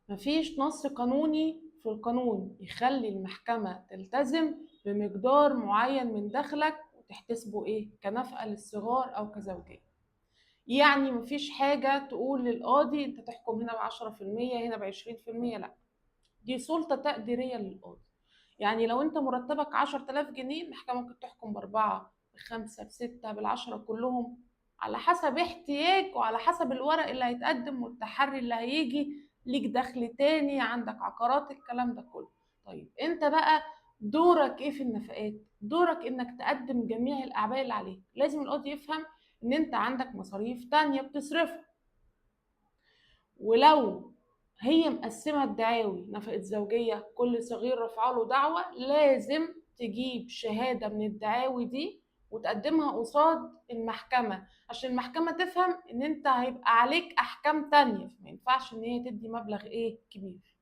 مفيش نص قانوني في القانون يخلي المحكمة تلتزم بمقدار معين من دخلك وتحتسبه ايه كنفقة للصغار او كزوجية. يعني مفيش حاجة تقول للقاضي انت تحكم هنا ب10%، هنا ب20%، لا، دي سلطة تقديرية للقاضي. يعني لو انت مرتبك 10,000 جنيه، المحكمة ممكن تحكم ب4، ب5، ب6، ب10، كلهم على حسب احتياج وعلى حسب الورق اللي هيتقدم والتحري اللي هيجي ليك، دخل تاني عندك، عقارات، الكلام ده كله. طيب انت بقى دورك ايه في النفقات؟ دورك انك تقدم جميع الاعباء اللي عليك. لازم القاضي يفهم ان انت عندك مصاريف تانية بتصرفها، ولو هي مقسمة الدعاوي نفقة زوجية كل صغير رفع له دعوة، لازم تجيب شهادة من الدعاوي دي وتقدمها قصاد المحكمة عشان المحكمة تفهم ان انت هيبقى عليك احكام تانية، فما ينفعش ان هي تدي مبلغ ايه كبير.